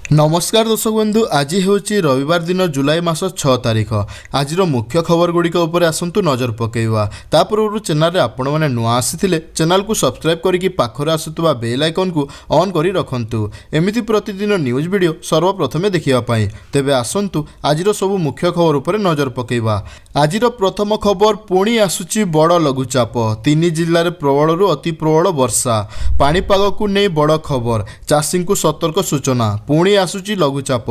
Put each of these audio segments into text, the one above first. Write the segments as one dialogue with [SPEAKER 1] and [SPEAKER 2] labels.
[SPEAKER 1] ନମସ୍କାର ଦର୍ଶକ ବନ୍ଧୁ, ଆଜି ହେଉଛି ରବିବାର ଦିନ, ଜୁଲାଇ ମାସ 6 ତାରିଖ। ଆଜିର ମୁଖ୍ୟ ଖବର ଗୁଡ଼ିକ ଉପରେ ଆସନ୍ତୁ ନଜର ପକାଇବା। ତା ପୂର୍ବରୁ ଚ୍ୟାନେଲରେ ଆପଣମାନେ ନୂଆ ଆସିଥିଲେ ଚ୍ୟାନେଲକୁ ସବସ୍କ୍ରାଇବ୍ କରିକି ପାଖରେ ଆସୁଥିବା ବେଲ୍ ଆଇକନ୍କୁ ଅନ୍ କରି ରଖନ୍ତୁ, ଏମିତି ପ୍ରତିଦିନ ନ୍ୟୁଜ୍ ଭିଡ଼ିଓ ସର୍ବପ୍ରଥମେ ଦେଖିବା ପାଇଁ। ତେବେ ଆସନ୍ତୁ ଆଜିର ସବୁ ମୁଖ୍ୟ ଖବର ଉପରେ ନଜର ପକାଇବା। ଆଜିର ପ୍ରଥମ ଖବର, ପୁଣି ଆସୁଛି ବଡ଼ ଲଘୁଚାପ, ତିନି ଜିଲ୍ଲାରେ ପ୍ରବଳରୁ ଅତି ପ୍ରବଳ ବର୍ଷା। ପାଣିପାଗକୁ ନେଇ ବଡ଼ ଖବର, ଚାଷୀଙ୍କୁ ସତର୍କ ସୂଚନା। ପୁଣି ଆସୁଛି ଲଘୁଚାପ।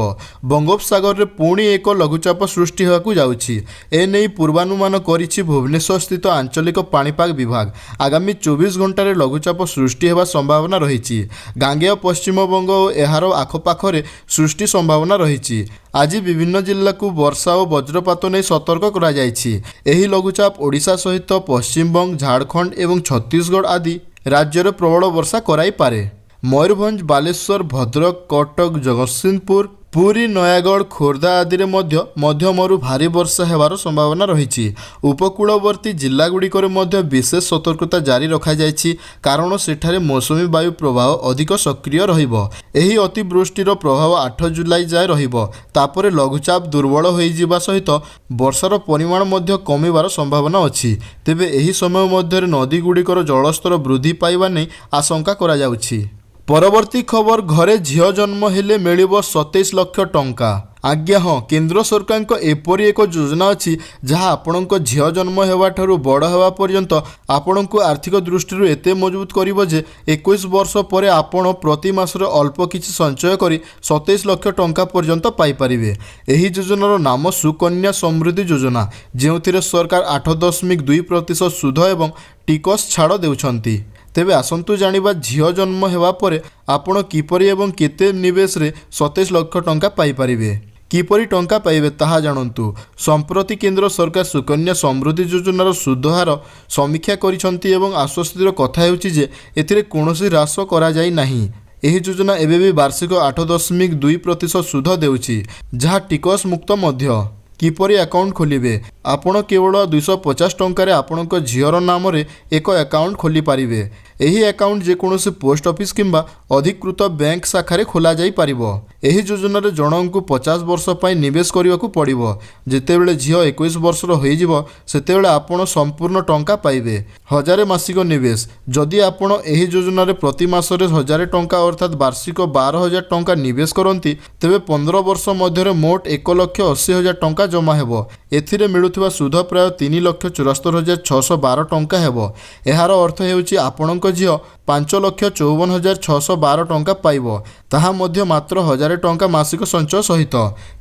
[SPEAKER 1] ବଙ୍ଗୋପସାଗରରେ ପୁଣି ଏକ ଲଘୁଚାପ ସୃଷ୍ଟି ହେବାକୁ ଯାଉଛି। ଏନେଇ ପୂର୍ବାନୁମାନ କରିଛି ଭୁବନେଶ୍ୱର ସ୍ଥିତ ଆଞ୍ଚଳିକ ପାଣିପାଗ ବିଭାଗ। ଆଗାମୀ 24 ଘଣ୍ଟାରେ ଲଘୁଚାପ ସୃଷ୍ଟି ହେବା ସମ୍ଭାବନା ରହିଛି। ଗାଙ୍ଗେୟ ପଶ୍ଚିମବଙ୍ଗ ଓ ଏହାର ଆଖପାଖରେ ସୃଷ୍ଟି ସମ୍ଭାବନା ରହିଛି। ଆଜି ବିଭିନ୍ନ ଜିଲ୍ଲାକୁ ବର୍ଷା ଓ ବଜ୍ରପାତ ନେଇ ସତର୍କ କରାଯାଇଛି। ଏହି ଲଘୁଚାପ ଓଡ଼ିଶା ସହିତ ପଶ୍ଚିମବଙ୍ଗ, ଝାଡ଼ଖଣ୍ଡ ଏବଂ ଛତିଶଗଡ଼ ଆଦି ରାଜ୍ୟରେ ପ୍ରବଳ ବର୍ଷା କରାଇପାରେ। ମୟୂରଭଞ୍ଜ, ବାଲେଶ୍ୱର, ଭଦ୍ରକ, କଟକ, ଜଗତସିଂହପୁର, ପୁରୀ, ନୟାଗଡ଼, ଖୋର୍ଦ୍ଧା ଆଦିରେ ମଧ୍ୟ ମଧ୍ୟମରୁ ଭାରୀ ବର୍ଷା ହେବାର ସମ୍ଭାବନା ରହିଛି। ଉପକୂଳବର୍ତ୍ତୀ ଜିଲ୍ଲାଗୁଡ଼ିକରେ ମଧ୍ୟ ବିଶେଷ ସତର୍କତା ଜାରି ରଖାଯାଇଛି, କାରଣ ସେଠାରେ ମୌସୁମୀ ବାୟୁ ପ୍ରବାହ ଅଧିକ ସକ୍ରିୟ ରହିବ। ଏହି ଅତିବୃଷ୍ଟିର ପ୍ରଭାବ 8 ଜୁଲାଇ ଯାଏ ରହିବ। ତାପରେ ଲଘୁଚାପ ଦୁର୍ବଳ ହୋଇଯିବା ସହିତ ବର୍ଷାର ପରିମାଣ ମଧ୍ୟ କମିବାର ସମ୍ଭାବନା ଅଛି। ତେବେ ଏହି ସମୟ ମଧ୍ୟରେ ନଦୀଗୁଡ଼ିକର ଜଳସ୍ତର ବୃଦ୍ଧି ପାଇବା ନେଇ ଆଶଙ୍କା କରାଯାଉଛି। ପରବର୍ତ୍ତୀ ଖବର, ଘରେ ଝିଅ ଜନ୍ମ ହେଲେ ମିଳିବ 27 ଲକ୍ଷ ଟଙ୍କା। ଆଜ୍ଞା ହଁ, କେନ୍ଦ୍ର ସରକାରଙ୍କ ଏପରି ଏକ ଯୋଜନା ଅଛି, ଯାହା ଆପଣଙ୍କ ଝିଅ ଜନ୍ମ ହେବାଠାରୁ ବଡ଼ ହେବା ପର୍ଯ୍ୟନ୍ତ ଆପଣଙ୍କୁ ଆର୍ଥିକ ଦୃଷ୍ଟିରୁ ଏତେ ମଜବୁତ କରିବ ଯେ 21 ବର୍ଷ ପରେ ଆପଣ ପ୍ରତି ମାସରେ ଅଳ୍ପ କିଛି ସଞ୍ଚୟ କରି 27 ଲକ୍ଷ ଟଙ୍କା ପର୍ଯ୍ୟନ୍ତ ପାଇପାରିବେ। ଏହି ଯୋଜନାର ନାମ ସୁକନ୍ୟା ସମୃଦ୍ଧି ଯୋଜନା, ଯେଉଁଥିରେ ସରକାର 8.2% ସୁଧ ଏବଂ ଟିକସ ଛାଡ଼ ଦେଉଛନ୍ତି। ତେବେ ଆସନ୍ତୁ ଜାଣିବା, ଝିଅ ଜନ୍ମ ହେବା ପରେ ଆପଣ କିପରି ଏବଂ କେତେ ନିବେଶରେ 27 ଲକ୍ଷ ଟଙ୍କା ପାଇପାରିବେ। କିପରି ଟଙ୍କା ପାଇବେ ତାହା ଜାଣନ୍ତୁ। ସମ୍ପ୍ରତି କେନ୍ଦ୍ର ସରକାର ସୁକନ୍ୟା ସମୃଦ୍ଧି ଯୋଜନାର ସୁଧ ହାର ସମୀକ୍ଷା କରିଛନ୍ତି ଏବଂ ଆଶ୍ୱସ୍ତିର କଥା ହେଉଛି ଯେ ଏଥିରେ କୌଣସି ହ୍ରାସ କରାଯାଇ ନାହିଁ। ଏହି ଯୋଜନା ଏବେ ବି ବାର୍ଷିକ 8.2% ସୁଧ ଦେଉଛି, ଯାହା ଟିକସ ମୁକ୍ତ ମଧ୍ୟ। କିପରି ଆକାଉଣ୍ଟ ଖୋଲିବେ? ଆପଣ କେବଳ 250 ଟଙ୍କାରେ ଆପଣଙ୍କ ଝିଅର ନାମରେ ଏକ ଆକାଉଣ୍ଟ ଖୋଲିପାରିବେ। ଏହି ଆକାଉଣ୍ଟ ଯେକୌଣସି ପୋଷ୍ଟ ଅଫିସ କିମ୍ବା ଅଧିକୃତ ବ୍ୟାଙ୍କ ଶାଖାରେ ଖୋଲାଯାଇପାରିବ। ଏହି ଯୋଜନାରେ ଜଣଙ୍କୁ 50 ବର୍ଷ ପାଇଁ ନିବେଶ କରିବାକୁ ପଡ଼ିବ। ଯେତେବେଳେ ଝିଅ 21 ବର୍ଷର ହୋଇଯିବ, ସେତେବେଳେ ଆପଣ ସମ୍ପୂର୍ଣ୍ଣ ଟଙ୍କା ପାଇବେ। 1000 ମାସିକ ନିବେଶ। ଯଦି ଆପଣ ଏହି ଯୋଜନାରେ ପ୍ରତି ମାସରେ 1000 ଟଙ୍କା, ଅର୍ଥାତ୍ ବାର୍ଷିକ 12,000 ଟଙ୍କା ନିବେଶ କରନ୍ତି, ତେବେ 15 ବର୍ଷ ମଧ୍ୟରେ ମୋଟ 1,80,000 ଟଙ୍କା ଜମା ହେବ। ଏଥିରେ ମିଳୁଥିବା ସୁଧ ପ୍ରାୟ 3,74,612 ଟଙ୍କା ହେବ। ଏହାର ଅର୍ଥ ହେଉଛି ଆପଣଙ୍କ ଝିଅ 5,54,612 ଟଙ୍କା ପାଇବ, ତାହା ମଧ୍ୟ ମାତ୍ର 1000 ଟଙ୍କା ମାସିକ ସଞ୍ଚୟ ସହିତ।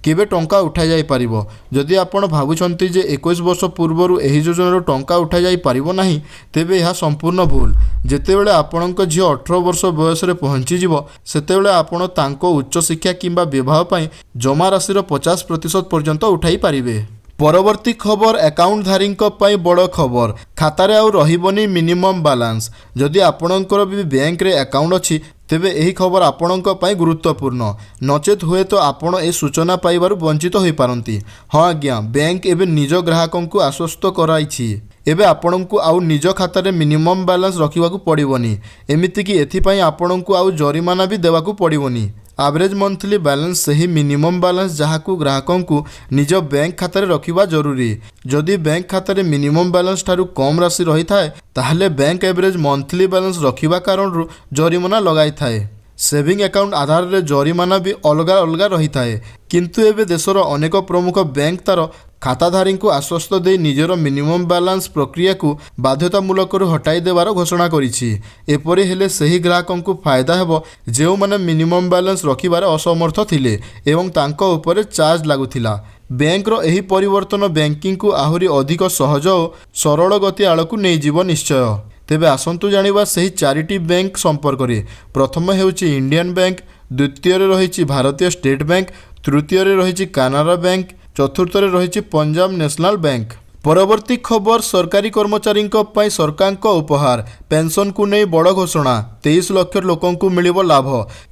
[SPEAKER 1] କେବେ ଟଙ୍କା ଉଠାଯାଇପାରିବ? ଯଦି ଆପଣ ଭାବୁଛନ୍ତି ଯେ 21 ବର୍ଷ ପୂର୍ବରୁ ଏହି ଯୋଜନାରୁ ଟଙ୍କା ଉଠାଯାଇପାରିବ ନାହିଁ, ତେବେ ଏହା ସମ୍ପୂର୍ଣ୍ଣ ଭୁଲ। ଯେତେବେଳେ ଆପଣଙ୍କ ଝିଅ 18 ବର୍ଷ ବୟସରେ ପହଞ୍ଚିଯିବ, ସେତେବେଳେ ଆପଣ ତାଙ୍କ ଉଚ୍ଚଶିକ୍ଷା କିମ୍ବା ବିବାହ ପାଇଁ ଜମା ରାଶିର 50% ପର୍ଯ୍ୟନ୍ତ ଉଠାଇ ପାରିବେ। ପରବର୍ତ୍ତୀ ଖବର, ଆକାଉଣ୍ଟଧାରୀଙ୍କ ପାଇଁ ବଡ଼ ଖବର, ଖାତାରେ ଆଉ ରହିବନି ମିନିମମ୍ ବାଲାନ୍ସ। ଯଦି ଆପଣଙ୍କର ବି ବ୍ୟାଙ୍କରେ ଆକାଉଣ୍ଟ ଅଛି, ତେବେ ଏହି ଖବର ଆପଣଙ୍କ ପାଇଁ ଗୁରୁତ୍ୱପୂର୍ଣ୍ଣ। ନଚେତ୍ ହୁଏତ ଆପଣ ଏ ସୂଚନା ପାଇବାରୁ ବଞ୍ଚିତ ହୋଇପାରନ୍ତି। ହଁ ଆଜ୍ଞା, ବ୍ୟାଙ୍କ ଏବେ ନିଜ ଗ୍ରାହକଙ୍କୁ ଆଶ୍ୱସ୍ତ କରାଇଛି। ଏବେ ଆପଣଙ୍କୁ ଆଉ ନିଜ ଖାତାରେ ମିନିମମ୍ ବାଲାନ୍ସ ରଖିବାକୁ ପଡ଼ିବନି। ଏମିତିକି ଏଥିପାଇଁ ଆପଣଙ୍କୁ ଆଉ ଜରିମାନା ବି ଦେବାକୁ ପଡ଼ିବନି। ଆଭରେଜ ମନ୍ଥଲି ବାଲାନ୍ସ ସେହି ମିନିମମ୍ ବାଲାନ୍ସ, ଯାହାକୁ ଗ୍ରାହକଙ୍କୁ ନିଜ ବ୍ୟାଙ୍କ ଖାତାରେ ରଖିବା ଜରୁରୀ। ଯଦି ବ୍ୟାଙ୍କ ଖାତାରେ ମିନିମମ୍ ବାଲାନ୍ସ ଠାରୁ କମ୍ ରାଶି ରହିଥାଏ, ତାହେଲେ ବ୍ୟାଙ୍କ ଆଭରେଜ ମନ୍ଥଲି ବାଲାନ୍ସ ରଖିବା କାରଣରୁ ଜରିମାନା ଲଗାଇଥାଏ। ସେଭିଂ ଆକାଉଣ୍ଟ ଆଧାରରେ ଜରିମାନା ବି ଅଲଗା ଅଲଗା ରହିଥାଏ। କିନ୍ତୁ ଏବେ ଦେଶର ଅନେକ ପ୍ରମୁଖ ବ୍ୟାଙ୍କ ତାର ଖାତାଧାରୀଙ୍କୁ ଆଶ୍ୱସ୍ତ ଦେଇ ନିଜର ମିନିମମ୍ ବାଲାନ୍ସ ପ୍ରକ୍ରିୟାକୁ ବାଧ୍ୟତାମୂଳକରୁ ହଟାଇ ଦେବାର ଘୋଷଣା କରିଛି। ଏପରି ହେଲେ ସେହି ଗ୍ରାହକଙ୍କୁ ଫାଇଦା ହେବ, ଯେଉଁମାନେ ମିନିମମ୍ ବାଲାନ୍ସ ରଖିବାରେ ଅସମର୍ଥ ଥିଲେ ଏବଂ ତାଙ୍କ ଉପରେ ଚାର୍ଜ ଲାଗୁଥିଲା। ବ୍ୟାଙ୍କର ଏହି ପରିବର୍ତ୍ତନ ବ୍ୟାଙ୍କିଂକୁ ଆହୁରି ଅଧିକ ସହଜ ଓ ସରଳ ଗତି ଆଡ଼କୁ ନେଇଯିବ ନିଶ୍ଚୟ। ତେବେ ଆସନ୍ତୁ ଜାଣିବା ସେହି ଚାରିଟି ବ୍ୟାଙ୍କ ସମ୍ପର୍କରେ। ପ୍ରଥମ ହେଉଛି ଇଣ୍ଡିଆନ୍ ବ୍ୟାଙ୍କ, ଦ୍ୱିତୀୟରେ ରହିଛି ଭାରତୀୟ ଷ୍ଟେଟ୍ ବ୍ୟାଙ୍କ, ତୃତୀୟରେ ରହିଛି କାନାରା ବ୍ୟାଙ୍କ, ଚତୁର୍ଥରେ ରହିଛି ପଞ୍ଜାବ ନ୍ୟାସନାଲ୍ ବ୍ୟାଙ୍କ। ପରବର୍ତ୍ତୀ ଖବର, ସରକାରୀ କର୍ମଚାରୀଙ୍କ ପାଇଁ ସରକାରଙ୍କ ଉପହାର, ପେନ୍ସନକୁ ନେଇ ବଡ଼ ଘୋଷଣା। 23 ଲକ୍ଷ ଲୋକଙ୍କୁ ମିଳିବ ଲାଭ।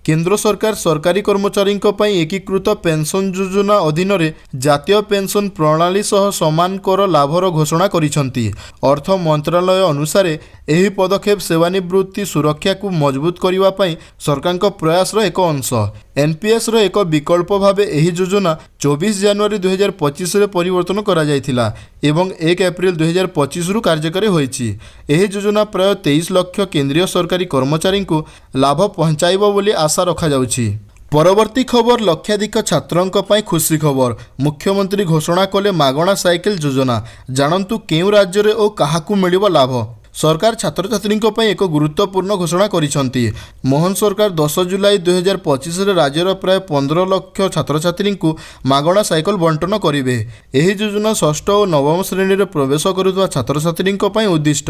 [SPEAKER 1] କେନ୍ଦ୍ର ସରକାର ସରକାରୀ କର୍ମଚାରୀଙ୍କ ପାଇଁ ଏକୀକୃତ ପେନ୍ସନ୍ ଯୋଜନା ଅଧୀନରେ ଜାତୀୟ ପେନ୍ସନ୍ ପ୍ରଣାଳୀ ସହ ସମାନ କର ଲାଭର ଘୋଷଣା କରିଛନ୍ତି। ଅର୍ଥ ମନ୍ତ୍ରଣାଳୟ ଅନୁସାରେ, ଏହି ପଦକ୍ଷେପ ସେବାନିବୃତ୍ତି ସୁରକ୍ଷାକୁ ମଜବୁତ କରିବା ପାଇଁ ସରକାରଙ୍କ ପ୍ରୟାସର ଏକ ଅଂଶ। ଏନ୍ପିଏସ୍ର ଏକ ବିକଳ୍ପ ଭାବେ ଏହି ଯୋଜନା 24 ଜାନୁଆରୀ 2025ରେ ପରିବର୍ତ୍ତନ କରାଯାଇଥିଲା ଏବଂ 1 ଏପ୍ରିଲ 2025ରୁ କାର୍ଯ୍ୟକାରୀ ହୋଇଛି। ଏହି ଯୋଜନା ପ୍ରାୟ 23 ଲକ୍ଷ କେନ୍ଦ୍ରୀୟ ସରକାରୀ କର୍ମଚାରୀଙ୍କୁ ଲାଭ ପହଞ୍ଚାଇବ ବୋଲି ଆଶା ରଖାଯାଉଛି। ପରବର୍ତ୍ତୀ ଖବର, ଲକ୍ଷାଧିକ ଛାତ୍ରଙ୍କ ପାଇଁ ଖୁସି ଖବର। ମୁଖ୍ୟମନ୍ତ୍ରୀ ଘୋଷଣା କଲେ ମାଗଣା ସାଇକେଲ ଯୋଜନା। ଜାଣନ୍ତୁ କେଉଁ ରାଜ୍ୟରେ ଓ କାହାକୁ ମିଳିବ ଲାଭ। ସରକାର ଛାତ୍ରଛାତ୍ରୀଙ୍କ ପାଇଁ ଏକ ଗୁରୁତ୍ୱପୂର୍ଣ୍ଣ ଘୋଷଣା କରିଛନ୍ତି। ମୋହନ ସରକାର 10 ଜୁଲାଇ 2025ରେ ରାଜ୍ୟର ପ୍ରାୟ 15 ଲକ୍ଷ ଛାତ୍ରଛାତ୍ରୀଙ୍କୁ ମାଗଣା ସାଇକେଲ ବଣ୍ଟନ କରିବେ। ଏହି ଯୋଜନା ଷଷ୍ଠ ଓ ନବମ ଶ୍ରେଣୀରେ ପ୍ରବେଶ କରୁଥିବା ଛାତ୍ରଛାତ୍ରୀଙ୍କ ପାଇଁ ଉଦ୍ଦିଷ୍ଟ,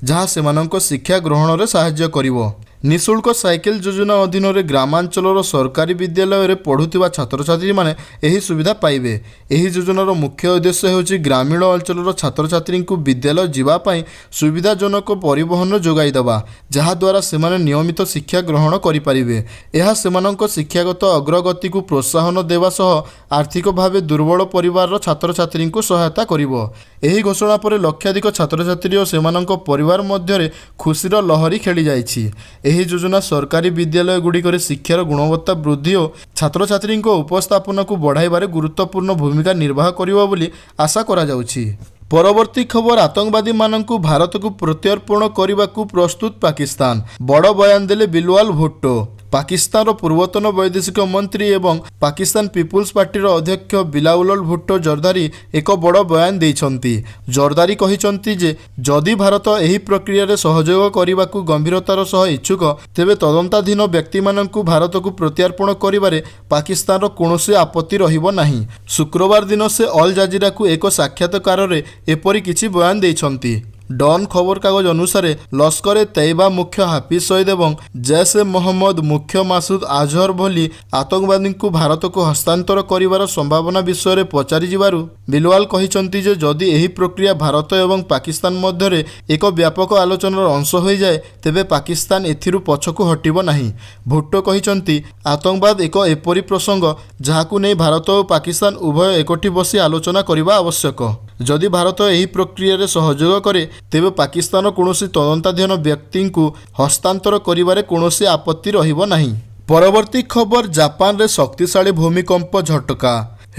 [SPEAKER 1] ଯାହା ସେମାନଙ୍କ ଶିକ୍ଷା ଗ୍ରହଣରେ ସାହାଯ୍ୟ କରିବ। ନିଃଶୁଳ୍କ ସାଇକେଲ ଯୋଜନା ଅଧୀନରେ ଗ୍ରାମାଞ୍ଚଳର ସରକାରୀ ବିଦ୍ୟାଳୟରେ ପଢ଼ୁଥିବା ଛାତ୍ରଛାତ୍ରୀମାନେ ଏହି ସୁବିଧା ପାଇବେ। ଏହି ଯୋଜନାର ମୁଖ୍ୟ ଉଦ୍ଦେଶ୍ୟ ହେଉଛି ଗ୍ରାମୀଣ ଅଞ୍ଚଳର ଛାତ୍ରଛାତ୍ରୀଙ୍କୁ ବିଦ୍ୟାଳୟ ଯିବା ପାଇଁ ସୁବିଧାଜନକ ପରିବହନ ଯୋଗାଇ ଦେବା, ଯାହାଦ୍ୱାରା ସେମାନେ ନିୟମିତ ଶିକ୍ଷା ଗ୍ରହଣ କରିପାରିବେ। ଏହା ସେମାନଙ୍କ ଶିକ୍ଷାଗତ ଅଗ୍ରଗତିକୁ ପ୍ରୋତ୍ସାହନ ଦେବା ସହ ଆର୍ଥିକ ଭାବେ ଦୁର୍ବଳ ପରିବାରର ଛାତ୍ରଛାତ୍ରୀଙ୍କୁ ସହାୟତା କରିବ। ଏହି ଘୋଷଣା ପରେ ଲକ୍ଷାଧିକ ଛାତ୍ରଛାତ୍ରୀ ଓ ସେମାନଙ୍କ ପରିବାର ମଧ୍ୟରେ ଖୁସିର ଲହରୀ ଖେଳିଯାଇଛି। ଏହି ଯୋଜନା ସରକାରୀ ବିଦ୍ୟାଳୟଗୁଡ଼ିକରେ ଶିକ୍ଷାର ଗୁଣବତ୍ତା ବୃଦ୍ଧି ଓ ଛାତ୍ରଛାତ୍ରୀଙ୍କ ଉପସ୍ଥାପନାକୁ ବଢ଼ାଇବାରେ ଗୁରୁତ୍ୱପୂର୍ଣ୍ଣ ଭୂମିକା ନିର୍ବାହ କରିବ ବୋଲି ଆଶା କରାଯାଉଛି। ପରବର୍ତ୍ତୀ ଖବର, ଆତଙ୍କବାଦୀମାନଙ୍କୁ ଭାରତକୁ ପ୍ରତ୍ୟର୍ପଣ କରିବାକୁ ପ୍ରସ୍ତୁତ ପାକିସ୍ତାନ, ବଡ଼ ବୟାନ ଦେଲେ ବିଲାୱଲ ଭୁଟ୍ଟୋ। ପାକିସ୍ତାନର ପୂର୍ବତନ ବୈଦେଶିକ ମନ୍ତ୍ରୀ ଏବଂ ପାକିସ୍ତାନ ପିପୁଲ୍ସ ପାର୍ଟିର ଅଧ୍ୟକ୍ଷ ବିଲାୱଲ ଭୁଟ୍ଟୋ ଜର୍ଦାରୀ ଏକ ବଡ଼ ବୟାନ ଦେଇଛନ୍ତି। ଜର୍ଦାରୀ କହିଛନ୍ତି ଯେ ଯଦି ଭାରତ ଏହି ପ୍ରକ୍ରିୟାରେ ସହଯୋଗ କରିବାକୁ ଗମ୍ଭୀରତାର ସହ ଇଚ୍ଛୁକ, ତେବେ ତଦନ୍ତାଧୀନ ବ୍ୟକ୍ତିମାନଙ୍କୁ ଭାରତକୁ ପ୍ରତ୍ୟର୍ପଣ କରିବାରେ ପାକିସ୍ତାନର କୌଣସି ଆପତ୍ତି ରହିବ ନାହିଁ। ଶୁକ୍ରବାର ଦିନ ସେ ଅଲ୍ ଜାଜିରାକୁ ଏକ ସାକ୍ଷାତକାରରେ ଏପରି କିଛି ବୟାନ ଦେଇଛନ୍ତି। ଡନ୍ ଖବରକାଗଜ ଅନୁସାରେ, ଲସ୍କରେ ତୈବା ମୁଖ୍ୟ ହାଫିଜ ସଇଦ ଏବଂ ଜୈଶ ଏ ମହମ୍ମଦ ମୁଖ୍ୟ ମାସୁଦ ଆଜହର ଭଳି ଆତଙ୍କବାଦୀଙ୍କୁ ଭାରତକୁ ହସ୍ତାନ୍ତର କରିବାର ସମ୍ଭାବନା ବିଷୟରେ ପଚରାଯିବାରୁ ବିଲାୱଲ କହିଛନ୍ତି ଯେ ଯଦି ଏହି ପ୍ରକ୍ରିୟା ଭାରତ ଏବଂ ପାକିସ୍ତାନ ମଧ୍ୟରେ ଏକ ବ୍ୟାପକ ଆଲୋଚନାର ଅଂଶ ହୋଇଯାଏ, ତେବେ ପାକିସ୍ତାନ ଏଥିରୁ ପଛକୁ ହଟିବ ନାହିଁ। ଭୁଟ୍ଟୋ କହିଛନ୍ତି, ଆତଙ୍କବାଦ ଏକ ଏପରି ପ୍ରସଙ୍ଗ, ଯାହାକୁ ନେଇ ଭାରତ ଓ ପାକିସ୍ତାନ ଉଭୟ ଏକଠି ବସି ଆଲୋଚନା କରିବା ଆବଶ୍ୟକ। ଯଦି ଭାରତ ଏହି ପ୍ରକ୍ରିୟାରେ ସହଯୋଗ କରେ, ତେବେ ପାକିସ୍ତାନ କୌଣସି ତଦନ୍ତାଧୀନ ବ୍ୟକ୍ତିଙ୍କୁ ହସ୍ତାନ୍ତର କରିବାରେ କୌଣସି ଆପତ୍ତି ରହିବ ନାହିଁ। ପରବର୍ତ୍ତୀ ଖବର, ଜାପାନରେ ଶକ୍ତିଶାଳୀ ଭୂମିକମ୍ପ ଝଟକା,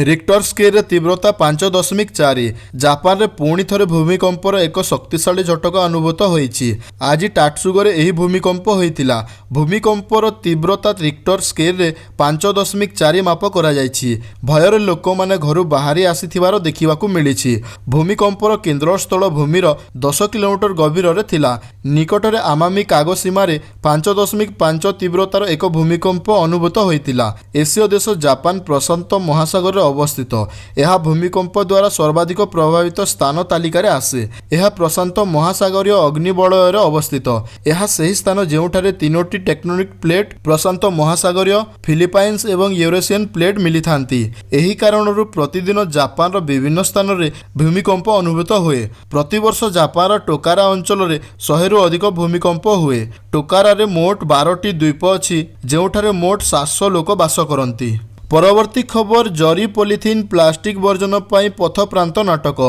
[SPEAKER 1] ରିକ୍ଟର ସ୍କେଲରେ ତୀବ୍ରତା 5.4। ଜାପାନରେ ପୁଣି ଥରେ ଭୂମିକମ୍ପର ଏକ ଶକ୍ତିଶାଳୀ ଝଟକା ଅନୁଭୂତ ହୋଇଛି। ଆଜି ଟାଟସୁଗୋରେ ଏହି ଭୂମିକମ୍ପ ହୋଇଥିଲା। ଭୂମିକମ୍ପର ତୀବ୍ରତା ରିକ୍ଟର ସ୍କେଲରେ 5.4 ମାପ କରାଯାଇଛି। ଭୟରେ ଲୋକମାନେ ଘରୁ ବାହାରି ଆସିଥିବାର ଦେଖିବାକୁ ମିଳିଛି। ଭୂମିକମ୍ପର କେନ୍ଦ୍ରସ୍ଥଳ ଭୂମିର 10 କିଲୋମିଟର ଗଭୀରରେ ଥିଲା। ନିକଟରେ ଆମାମି କାଗୋସିମାରେ 5.5 ତୀବ୍ରତାର ଏକ ଭୂମିକମ୍ପ ଅନୁଭୂତ ହୋଇଥିଲା। ଏସୀୟ ଦେଶ ଜାପାନ ପ୍ରଶାନ୍ତ ମହାସାଗରରେ ଅବସ୍ଥିତ। ଏହା ଭୂମିକମ୍ପ ଦ୍ୱାରା ସର୍ବାଧିକ ପ୍ରଭାବିତ ସ୍ଥାନ ତାଲିକାରେ ଆସେ। ଏହା ପ୍ରଶାନ୍ତ ମହାସାଗରୀୟ ଅଗ୍ନିବଳୟରେ ଅବସ୍ଥିତ। ଏହା ସେହି ସ୍ଥାନ ଯେଉଁଠାରେ ତିନୋଟି ଟେକ୍ଟୋନିକ୍ ପ୍ଲେଟ୍, ପ୍ରଶାନ୍ତ ମହାସାଗରୀୟ, ଫିଲିପାଇନ୍ସ ଏବଂ ୟୁରେସିଆନ୍ ପ୍ଲେଟ୍ ମିଳିଥାନ୍ତି। ଏହି କାରଣରୁ ପ୍ରତିଦିନ ଜାପାନର ବିଭିନ୍ନ ସ୍ଥାନରେ ଭୂମିକମ୍ପ ଅନୁଭୂତ ହୁଏ। ପ୍ରତିବର୍ଷ ଜାପାନର ଟୋକାରା ଅଞ୍ଚଳରେ 100ରୁ ଅଧିକ ଭୂମିକମ୍ପ ହୁଏ। ଟୋକାରାରେ ମୋଟ 12ଟି ଦ୍ୱୀପ ଅଛି, ଯେଉଁଠାରେ ମୋଟ 700 ଲୋକ ବାସ କରନ୍ତି। ପରବର୍ତ୍ତୀ ଖବର, ଜରି, ପଲିଥିନ୍, ପ୍ଲାଷ୍ଟିକ ବର୍ଜନ ପାଇଁ ପଥପ୍ରାନ୍ତ ନାଟକ,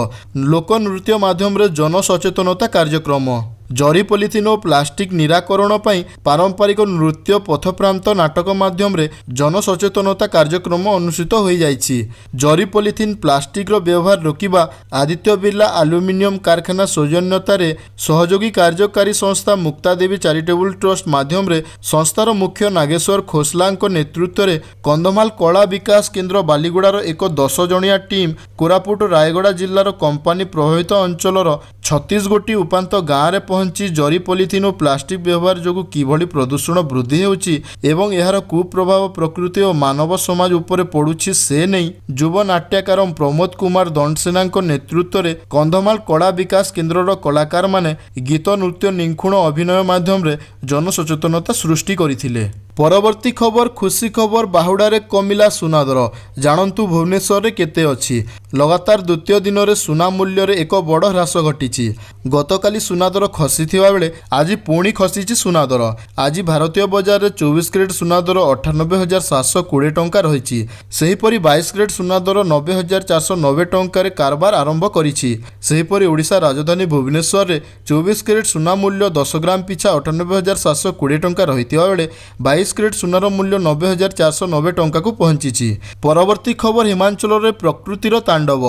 [SPEAKER 1] ଲୋକନୃତ୍ୟ ମାଧ୍ୟମରେ ଜନସଚେତନତା କାର୍ଯ୍ୟକ୍ରମ। ଜରି, ପଲିଥିନ୍ ଓ ପ୍ଲାଷ୍ଟିକ ନିରାକରଣ ପାଇଁ ପାରମ୍ପରିକ ନୃତ୍ୟ ପଥପ୍ରାନ୍ତ ନାଟକ ମାଧ୍ୟମରେ ଜନସଚେତନତା କାର୍ଯ୍ୟକ୍ରମ ଅନୁଷ୍ଠିତ ହୋଇଯାଇଛି। ଜରି, ପଲିଥିନ୍, ପ୍ଲାଷ୍ଟିକର ବ୍ୟବହାର ରୋକିବା ଆଦିତ୍ୟ ବିର୍ଲା ଆଲୁମିନିୟମ କାରଖାନା ସୌଜନ୍ୟତାରେ ସହଯୋଗୀ କାର୍ଯ୍ୟକାରୀ ସଂସ୍ଥା ମୁକ୍ତାଦେବୀ ଚାରିଟେବୁଲ ଟ୍ରଷ୍ଟ ମାଧ୍ୟମରେ ସଂସ୍ଥାର ମୁଖ୍ୟ ନାଗେଶ୍ୱର ଖୋସଲାଙ୍କ ନେତୃତ୍ୱରେ କନ୍ଧମାଳ କଳା ବିକାଶ କେନ୍ଦ୍ର ବାଲିଗୁଡ଼ାର ଏକ 10 ଜଣିଆ ଟିମ୍ କୋରାପୁଟ, ରାୟଗଡ଼ା ଜିଲ୍ଲାର କମ୍ପାନୀ ପ୍ରଭାବିତ ଅଞ୍ଚଳର 36 ଗୋଟି ଉପାନ୍ତ ଗାଁରେ ପହଞ୍ଚି ଜରି, ପଲିଥିନ୍ ଓ ପ୍ଲାଷ୍ଟିକ ବ୍ୟବହାର ଯୋଗୁଁ କିଭଳି ପ୍ରଦୂଷଣ ବୃଦ୍ଧି ହେଉଛି ଏବଂ ଏହାର କୁପ୍ରଭାବ ପ୍ରକୃତି ଓ ମାନବ ସମାଜ ଉପରେ ପଡୁଛି, ସେ ନେଇ ଯୁବ ନାଟ୍ୟକାର ପ୍ରମୋଦ କୁମାର ଦଣ୍ଡସେନାଙ୍କ ନେତୃତ୍ୱରେ କନ୍ଧମାଳ କଳା ବିକାଶ କେନ୍ଦ୍ରର କଳାକାରମାନେ ଗୀତ, ନୃତ୍ୟ, ନିଖୁଣ ଅଭିନୟ ମାଧ୍ୟମରେ ଜନସଚେତନତା ସୃଷ୍ଟି କରିଥିଲେ। ପରବର୍ତ୍ତୀ ଖବର, ଖୁସି ଖବର, ବାହୁଡ଼ାରେ କମିଲା ସୁନା ଦର। ଜାଣନ୍ତୁ ଭୁବନେଶ୍ୱରରେ କେତେ ଅଛି। ଲଗାତାର ଦ୍ୱିତୀୟ ଦିନରେ ସୁନା ମୂଲ୍ୟରେ ଏକ ବଡ଼ ହ୍ରାସ ଘଟିଛି। ଗତକାଲି ସୁନା ଦର ଖସିଥିବା ବେଳେ ଆଜି ପୁଣି ଖସିଛି ସୁନା ଦର। ଆଜି ଭାରତୀୟ ବଜାରରେ 24 କ୍ୟାରେଟ୍ ସୁନା ଦର 98,720 ଟଙ୍କା ରହିଛି। ସେହିପରି 22 କ୍ୟାରେଟ୍ ସୁନା ଦର 90,490 ଟଙ୍କାରେ କାରବାର ଆରମ୍ଭ କରିଛି। ସେହିପରି ଓଡ଼ିଶା ରାଜଧାନୀ ଭୁବନେଶ୍ୱରରେ 24 କ୍ୟାରେଟ୍ ସୁନା ମୂଲ୍ୟ 10 ଗ୍ରାମ ପିଛା 98,720 ଟଙ୍କା ରହିଥିବା ବେଳେ 22 କ୍ୟାରେଟ୍ ସୁନାର ମୂଲ୍ୟ 90,490 ଟଙ୍କାକୁ ପହଞ୍ଚିଛି। ପରବର୍ତ୍ତୀ ଖବର, ହିମାଚଳରେ ପ୍ରକୃତିର ତାଣ୍ଡବ,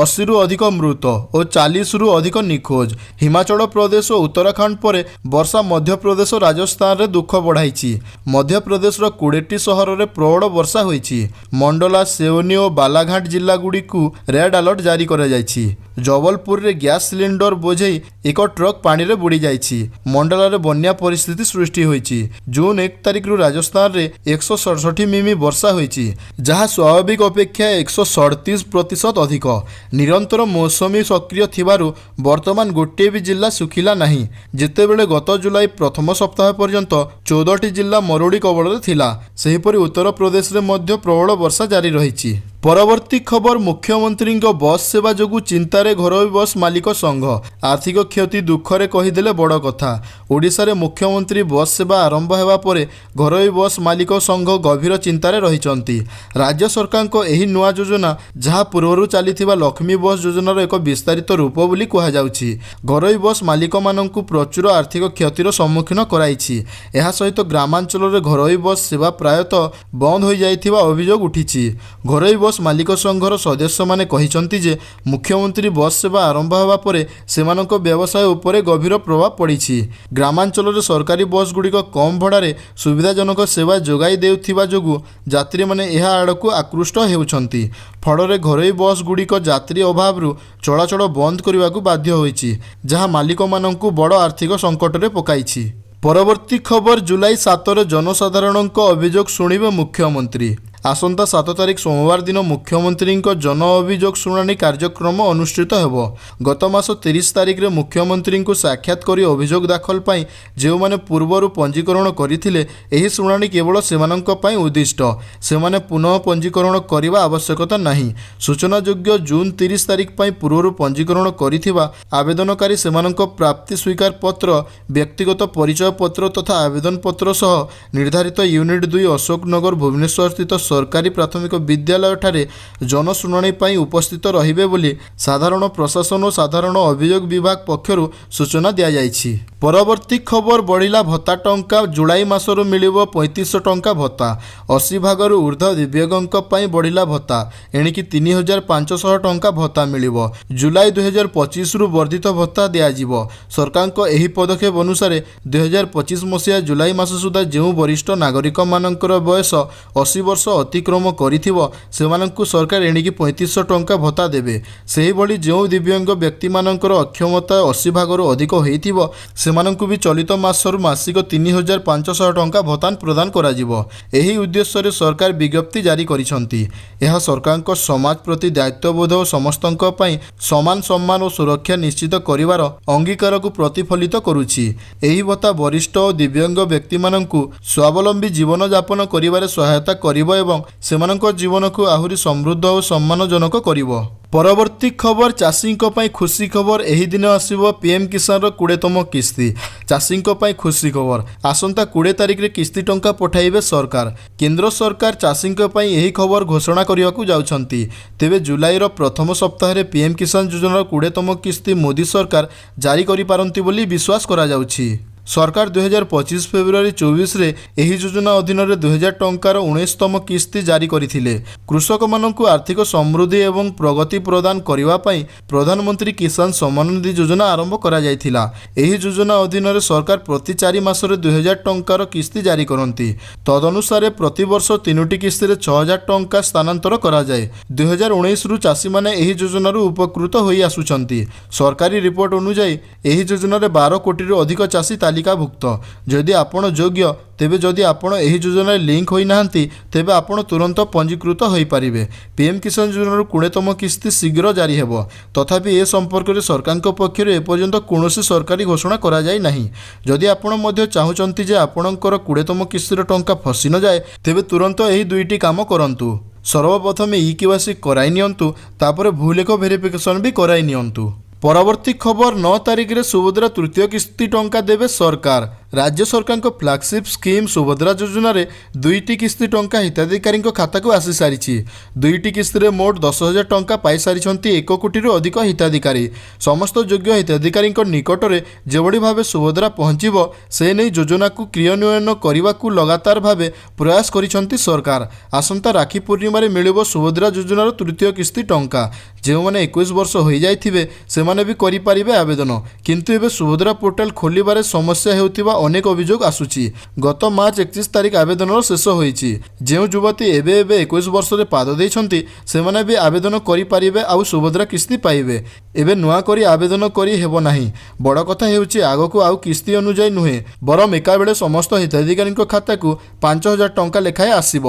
[SPEAKER 1] 80ରୁ ଅଧିକ ମୃତ ଓ 40ରୁ ଅଧିକ ନିଖୋଜ। ହିମାଚଳ ପ୍ରଦେଶ ଓ ଉତ୍ତରାଖଣ୍ଡ ପରେ ବର୍ଷା ମଧ୍ୟପ୍ରଦେଶ ଓ ରାଜସ୍ଥାନରେ ଦୁଃଖ ବଢ଼ାଇଛି। ମଧ୍ୟପ୍ରଦେଶର 20ଟି ସହରରେ ପ୍ରବଳ ବର୍ଷା ହୋଇଛି। ମଣ୍ଡଲା, ସେଓନି ଓ ବାଲାଘାଟ ଜିଲ୍ଲାଗୁଡ଼ିକୁ ରେଡ୍ ଆଲର୍ଟ ଜାରି କରାଯାଇଛି। ଜବଲପୁରରେ ଗ୍ୟାସ୍ ସିଲିଣ୍ଡର ବୋଝେଇ ଏକ ଟ୍ରକ୍ ପାଣିରେ ବୁଡ଼ି ଯାଇଛି। ମଣ୍ଡଲାରେ ବନ୍ୟା ପରିସ୍ଥିତି ସୃଷ୍ଟି ହୋଇଛି। ଜୁନ୍ 1 ତାରିଖରୁ ରାଜସ୍ଥାନରେ 167 ମିମି ବର୍ଷା ହୋଇଛି, ଯାହା ସ୍ୱାଭାବିକ ଅପେକ୍ଷା 137% ଅଧିକ। ନିରନ୍ତର ମୌସୁମୀ ସକ୍ରିୟ ଥିବାରୁ ବର୍ତ୍ତମାନ ଗୋଟିଏ ବି ଜିଲ୍ଲା ଶୁଖିଲା ନାହିଁ, ଯେତେବେଳେ ଗତ ଜୁଲାଇ ପ୍ରଥମ ସପ୍ତାହ ପର୍ଯ୍ୟନ୍ତ 14ଟି ଜିଲ୍ଲା ମରୁଡ଼ି କବଳରେ ଥିଲା। ସେହିପରି ଉତ୍ତରପ୍ରଦେଶରେ ମଧ୍ୟ ପ୍ରବଳ ବର୍ଷା ଜାରି ରହିଛି। ପରବର୍ତ୍ତୀ ଖବର, ମୁଖ୍ୟମନ୍ତ୍ରୀଙ୍କ ବସ୍ ସେବା ଯୋଗୁଁ ଚିନ୍ତାରେ ଘରୋଇ ବସ୍ ମାଲିକ ସଂଘ। ଆର୍ଥିକ କ୍ଷତି ଦୁଃଖରେ କହିଦେଲେ ବଡ଼ କଥା। ଓଡ଼ିଶାରେ ମୁଖ୍ୟମନ୍ତ୍ରୀ ବସ୍ ସେବା ଆରମ୍ଭ ହେବା ପରେ ଘରୋଇ ବସ୍ ମାଲିକ ସଂଘ ଗଭୀର ଚିନ୍ତାରେ ରହିଛନ୍ତି। ରାଜ୍ୟ ସରକାରଙ୍କ ଏହି ନୂଆ ଯୋଜନା, ଯାହା ପୂର୍ବରୁ ଚାଲିଥିବା ଲକ୍ଷ୍ମୀ ବସ୍ ଯୋଜନାର ଏକ ବିସ୍ତାରିତ ରୂପ ବୋଲି କୁହାଯାଉଛି, ଘରୋଇ ବସ୍ ମାଲିକମାନଙ୍କୁ ପ୍ରଚୁର ଆର୍ଥିକ କ୍ଷତିର ସମ୍ମୁଖୀନ କରାଇଛି। ଏହା ସହିତ ଗ୍ରାମାଞ୍ଚଳରେ ଘରୋଇ ବସ୍ ସେବା ପ୍ରାୟତଃ ବନ୍ଦ ହୋଇଯାଇଥିବା ଅଭିଯୋଗ ଉଠିଛି। ଘରୋଇ ବସ୍ ମାଲିକ ସଂଘର ସଦସ୍ୟମାନେ କହିଛନ୍ତି ଯେ ମୁଖ୍ୟମନ୍ତ୍ରୀ ବସ୍ ସେବା ଆରମ୍ଭ ହେବା ପରେ ସେମାନଙ୍କ ବ୍ୟବସାୟ ଉପରେ ଗଭୀର ପ୍ରଭାବ ପଡ଼ିଛି। ଗ୍ରାମାଞ୍ଚଳରେ ସରକାରୀ ବସ୍ଗୁଡ଼ିକ କମ୍ ଭଡ଼ାରେ ସୁବିଧାଜନକ ସେବା ଯୋଗାଇ ଦେଉଥିବା ଯୋଗୁଁ ଯାତ୍ରୀମାନେ ଏହା ଆଡ଼କୁ ଆକୃଷ୍ଟ ହେଉଛନ୍ତି। ଫଳରେ ଘରୋଇ ବସ୍ଗୁଡ଼ିକ ଯାତ୍ରୀ ଅଭାବରୁ ଚଳାଚଳ ବନ୍ଦ କରିବାକୁ ବାଧ୍ୟ ହୋଇଛି, ଯାହା ମାଲିକମାନଙ୍କୁ ବଡ଼ ଆର୍ଥିକ ସଙ୍କଟରେ ପକାଇଛି। ପରବର୍ତ୍ତୀ ଖବର, ଜୁଲାଇ 7ରେ ଜନସାଧାରଣଙ୍କ ଅଭିଯୋଗ ଶୁଣିବେ ମୁଖ୍ୟମନ୍ତ୍ରୀ। ଆସନ୍ତା 7 ତାରିଖ ସୋମବାର ଦିନ ମୁଖ୍ୟମନ୍ତ୍ରୀଙ୍କ ଜନ ଅଭିଯୋଗ ଶୁଣାଣି କାର୍ଯ୍ୟକ୍ରମ ଅନୁଷ୍ଠିତ ହେବ। ଗତ ମାସ 30 ତାରିଖରେ ମୁଖ୍ୟମନ୍ତ୍ରୀଙ୍କୁ ସାକ୍ଷାତ କରି ଅଭିଯୋଗ ଦାଖଲ ପାଇଁ ଯେଉଁମାନେ ପୂର୍ବରୁ ପଞ୍ଜୀକରଣ କରିଥିଲେ, ଏହି ଶୁଣାଣି କେବଳ ସେମାନଙ୍କ ପାଇଁ ଉଦ୍ଦିଷ୍ଟ। ସେମାନେ ପୁନଃ ପଞ୍ଜୀକରଣ କରିବା ଆବଶ୍ୟକତା ନାହିଁ। ସୂଚନାଯୋଗ୍ୟ, ଜୁନ୍ 30 ତାରିଖ ପାଇଁ ପୂର୍ବରୁ ପଞ୍ଜୀକରଣ କରିଥିବା ଆବେଦନକାରୀ ସେମାନଙ୍କ ପ୍ରାପ୍ତି ସ୍ୱୀକାର ପତ୍ର, ବ୍ୟକ୍ତିଗତ ପରିଚୟ ପତ୍ର ତଥା ଆବେଦନ ପତ୍ର ସହ ନିର୍ଦ୍ଧାରିତ ୟୁନିଟ୍ 2, ଅଶୋକନଗର, ଭୁବନେଶ୍ୱରସ୍ଥିତ ସରକାରୀ ପ୍ରାଥମିକ ବିଦ୍ୟାଳୟଠାରେ ଜନଶୁଣାଣି ପାଇଁ ଉପସ୍ଥିତ ରହିବେ ବୋଲି ସାଧାରଣ ପ୍ରଶାସନ ଓ ସାଧାରଣ ଅଭିଯୋଗ ବିଭାଗ ପକ୍ଷରୁ ସୂଚନା ଦିଆଯାଇଛି। ପରବର୍ତ୍ତୀ ଖବର, ବଢ଼ିଲା ଭତ୍ତା ଟଙ୍କା। ଜୁଲାଇ ମାସରୁ ମିଳିବ 3500 ଟଙ୍କା ଭତ୍ତା। 80 ଭାଗରୁ ଉର୍ଦ୍ଧ୍ୱ ଦିବ୍ୟାଙ୍ଗଙ୍କ ପାଇଁ ବଢ଼ିଲା ଭତ୍ତା। ଏଣିକି 3500 ଟଙ୍କା ଭତ୍ତା ମିଳିବ। ଜୁଲାଇ 2025ରୁ ବର୍ଦ୍ଧିତ ଭତ୍ତା ଦିଆଯିବ। ସରକାରଙ୍କ ଏହି ପଦକ୍ଷେପ ଅନୁସାରେ 2025 ମସିହା ଜୁଲାଇ ମାସ ସୁଦ୍ଧା ଯେଉଁ ବରିଷ୍ଠ ନାଗରିକମାନଙ୍କର ବୟସ 80 ବର୍ଷ ଅତିକ୍ରମ କରିଥିବ, ସେମାନଙ୍କୁ ସରକାର ଏଣିକି 3500 ଟଙ୍କା ଭତ୍ତା ଦେବେ। ସେହିଭଳି ଯେଉଁ ଦିବ୍ୟାଙ୍ଗ ବ୍ୟକ୍ତିମାନଙ୍କର ଅକ୍ଷମତା 80 ଭାଗରୁ ଅଧିକ ହୋଇଥିବ, ସେମାନଙ୍କୁ ବି ଚଳିତ ମାସରୁ ମାସିକ 3500 ଟଙ୍କା ଭତ୍ତା ପ୍ରଦାନ କରାଯିବ। ଏହି ଉଦ୍ଦେଶ୍ୟରେ ସରକାର ବିଜ୍ଞପ୍ତି ଜାରି କରିଛନ୍ତି। ଏହା ସରକାରଙ୍କ ସମାଜ ପ୍ରତି ଦାୟିତ୍ୱବୋଧ ଓ ସମସ୍ତଙ୍କ ପାଇଁ ସମାନ ସମ୍ମାନ ଓ ସୁରକ୍ଷା ନିଶ୍ଚିତ କରିବାର ଅଙ୍ଗୀକାରକୁ ପ୍ରତିଫଳିତ କରୁଛି। ଏହି ଭତ୍ତା ବରିଷ୍ଠ ଓ ଦିବ୍ୟାଙ୍ଗ ବ୍ୟକ୍ତିମାନଙ୍କୁ ସ୍ୱାବଲମ୍ବୀ ଜୀବନଯାପନ କରିବାରେ ସହାୟତା କରିବ ଏବଂ ସେମାନଙ୍କ ଜୀବନକୁ ଆହୁରି ସମୃଦ୍ଧ ଓ ସମ୍ମାନଜନକ କରିବ। ପରବର୍ତ୍ତୀ ଖବର, ଚାଷୀଙ୍କ ପାଇଁ ଖୁସି ଖବର। ଏହି ଦିନ ଆସିବ ପିଏମ୍ କିଷାନର 20ତମ କିସ୍ତି। ଚାଷୀଙ୍କ ପାଇଁ ଖୁସି ଖବର। ଆସନ୍ତା 20 ତାରିଖରେ କିସ୍ତି ଟଙ୍କା ପଠାଇବେ ସରକାର। କେନ୍ଦ୍ର ସରକାର ଚାଷୀଙ୍କ ପାଇଁ ଏହି ଖବର ଘୋଷଣା କରିବାକୁ ଯାଉଛନ୍ତି। ତେବେ ଜୁଲାଇର ପ୍ରଥମ ସପ୍ତାହରେ ପିଏମ୍ କିଷାନ ଯୋଜନାର 20ତମ କିସ୍ତି ମୋଦି ସରକାର ଜାରି କରିପାରନ୍ତି ବୋଲି ବିଶ୍ୱାସ କରାଯାଉଛି। ସରକାର 2025 ଫେବୃଆରୀ 24ରେ ଏହି ଯୋଜନା ଅଧୀନରେ 2000 ଟଙ୍କାର 19ତମ କିସ୍ତି ଜାରି କରିଥିଲେ। କୃଷକମାନଙ୍କୁ ଆର୍ଥିକ ସମୃଦ୍ଧି ଏବଂ ପ୍ରଗତି ପ୍ରଦାନ କରିବା ପାଇଁ ପ୍ରଧାନମନ୍ତ୍ରୀ କିଷାନ ସମ୍ମାନ ନିଧି ଯୋଜନା ଆରମ୍ଭ କରାଯାଇଥିଲା। ଏହି ଯୋଜନା ଅଧୀନରେ ସରକାର ପ୍ରତି 4 ମାସରେ 2000 ଟଙ୍କାର କିସ୍ତି ଜାରି କରନ୍ତି। ତଦନୁସାରେ ପ୍ରତିବର୍ଷ ତିନୋଟି କିସ୍ତିରେ 6000 ଟଙ୍କା ସ୍ଥାନାନ୍ତର କରାଯାଏ। 2019ରୁ ଚାଷୀମାନେ ଏହି ଯୋଜନାରୁ ଉପକୃତ ହୋଇ ଆସୁଛନ୍ତି। ସରକାରୀ ରିପୋର୍ଟ ଅନୁଯାୟୀ, ଏହି ଯୋଜନାରେ 12 କୋଟିରୁ ଅଧିକ ଚାଷୀ ତାଲିକାଭୁକ୍ତ। ତାଲିକାଭୁକ୍ତ। ଯଦି ଆପଣ ଯୋଗ୍ୟ, ତେବେ ଯଦି ଆପଣ ଏହି ଯୋଜନାରେ ଲିଙ୍କ ହୋଇନାହାନ୍ତି, ତେବେ ଆପଣ ତୁରନ୍ତ ପଞ୍ଜୀକୃତ ହୋଇପାରିବେ। ପିଏମ୍ କିଷାନ ଯୋଜନାର 20ତମ କିସ୍ତି ଶୀଘ୍ର ଜାରି ହେବ। ତଥାପି ଏ ସମ୍ପର୍କରେ ସରକାରଙ୍କ ପକ୍ଷରୁ ଏପର୍ଯ୍ୟନ୍ତ କୌଣସି ସରକାରୀ ଘୋଷଣା କରାଯାଇ ନାହିଁ। ଯଦି ଆପଣ ମଧ୍ୟ ଚାହୁଁଛନ୍ତି ଯେ ଆପଣଙ୍କର 20ତମ କିସ୍ତିର ଟଙ୍କା ଫସି ନଯାଏ, ତେବେ ତୁରନ୍ତ ଏହି ଦୁଇଟି କାମ କରନ୍ତୁ। ସର୍ବପ୍ରଥମେ ଇ କେୱାଇସି କରାଇ ନିଅନ୍ତୁ, ତାପରେ ଭୂଲେଖ ଭେରିଫିକେସନ୍ ବି କରାଇ ନିଅନ୍ତୁ। ପରବର୍ତ୍ତୀ ଖବର, 9 ତାରିଖରେ ସୁଭଦ୍ରା ତୃତୀୟ କିସ୍ତି ଟଙ୍କା ଦେବେ ସରକାର। ରାଜ୍ୟ ସରକାରଙ୍କ ଫ୍ଲାଗସିପ୍ ସ୍କିମ୍ ସୁଭଦ୍ରା ଯୋଜନାରେ ଦୁଇଟି କିସ୍ତି ଟଙ୍କା ହିତାଧିକାରୀଙ୍କ ଖାତାକୁ ଆସିସାରିଛି। ଦୁଇଟି କିସ୍ତିରେ ମୋଟ 10,000 ଟଙ୍କା ପାଇସାରିଛନ୍ତି 1 କୋଟିରୁ ଅଧିକ ହିତାଧିକାରୀ। ସମସ୍ତ ଯୋଗ୍ୟ ହିତାଧିକାରୀଙ୍କ ନିକଟରେ ଯେଭଳି ଭାବେ ସୁଭଦ୍ରା ପହଞ୍ଚିବ, ସେ ନେଇ ଯୋଜନାକୁ କ୍ରିୟାନ୍ୱୟନ କରିବାକୁ ଲଗାତାର ଭାବେ ପ୍ରୟାସ କରିଛନ୍ତି ସରକାର। ଆସନ୍ତା ରାକ୍ଷୀ ପୂର୍ଣ୍ଣିମାରେ ମିଳିବ ସୁଭଦ୍ରା ଯୋଜନାର ତୃତୀୟ କିସ୍ତି ଟଙ୍କା। ଯେଉଁମାନେ 21 ବର୍ଷ ହୋଇଯାଇଥିବେ, ସେମାନେ ବି କରିପାରିବେ ଆବେଦନ। କିନ୍ତୁ ଏବେ ସୁଭଦ୍ରା ପୋର୍ଟାଲ ଖୋଲିବାରେ ସମସ୍ୟା ହେଉଥିବା ଅନେକ ଅଭିଯୋଗ ଆସୁଛି। ଗତ ମାର୍ଚ୍ଚ 31 ତାରିଖ ଆବେଦନର ଶେଷ ହୋଇଛି। ଯେଉଁ ଯୁବତୀ ଏବେ ଏବେ 21 ବର୍ଷରେ ପାଦ ଦେଇଛନ୍ତି, ସେମାନେ ବି ଆବେଦନ କରିପାରିବେ ଆଉ ସୁଭଦ୍ରା କିସ୍ତି ପାଇବେ। ଏବେ ନୂଆ କରି ଆବେଦନ କରି ହେବ ନାହିଁ। ବଡ଼ କଥା ହେଉଛି, ଆଗକୁ ଆଉ କିସ୍ତି ଅନୁଯାୟୀ ନୁହେଁ, ବରଂ ଏକାବେଳେ ସମସ୍ତ ହିତାଧିକାରୀଙ୍କ ଖାତାକୁ 5,000 ଟଙ୍କା ଲେଖାଏଁ ଆସିବ।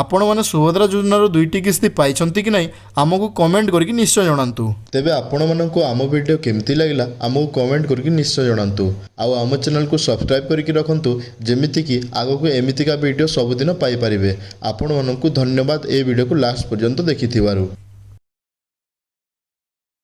[SPEAKER 1] ଆପଣମାନେ ସୁଭଦ୍ରା ଯୋଜନାର ଦୁଇଟି କିସ୍ତି ପାଇଛନ୍ତି କି ନାହିଁ, ଆମକୁ କମେଣ୍ଟ କରିକି ନିଶ୍ଚୟ ଜଣାନ୍ତୁ। ତେବେ ଆପଣମାନଙ୍କୁ ଆମ ଭିଡ଼ିଓ କେମିତି ଲାଗିଲା, ଆମକୁ କମେଣ୍ଟ କରିକି ନିଶ୍ଚୟ ଜଣାନ୍ତୁ। ଆଉ ଆମ ଚ୍ୟାନେଲକୁ ସବସ୍କ୍ରାଇବ୍ କରିକି ରଖନ୍ତୁ, ଯେମିତିକି ଆଗକୁ ଏମିତିକା ଭିଡ଼ିଓ ସବୁଦିନ ପାଇପାରିବେ। ଆପଣମାନଙ୍କୁ ଧନ୍ୟବାଦ ଏ ଭିଡ଼ିଓକୁ ଲାଷ୍ଟ ପର୍ଯ୍ୟନ୍ତ ଦେଖିଥିବାରୁ।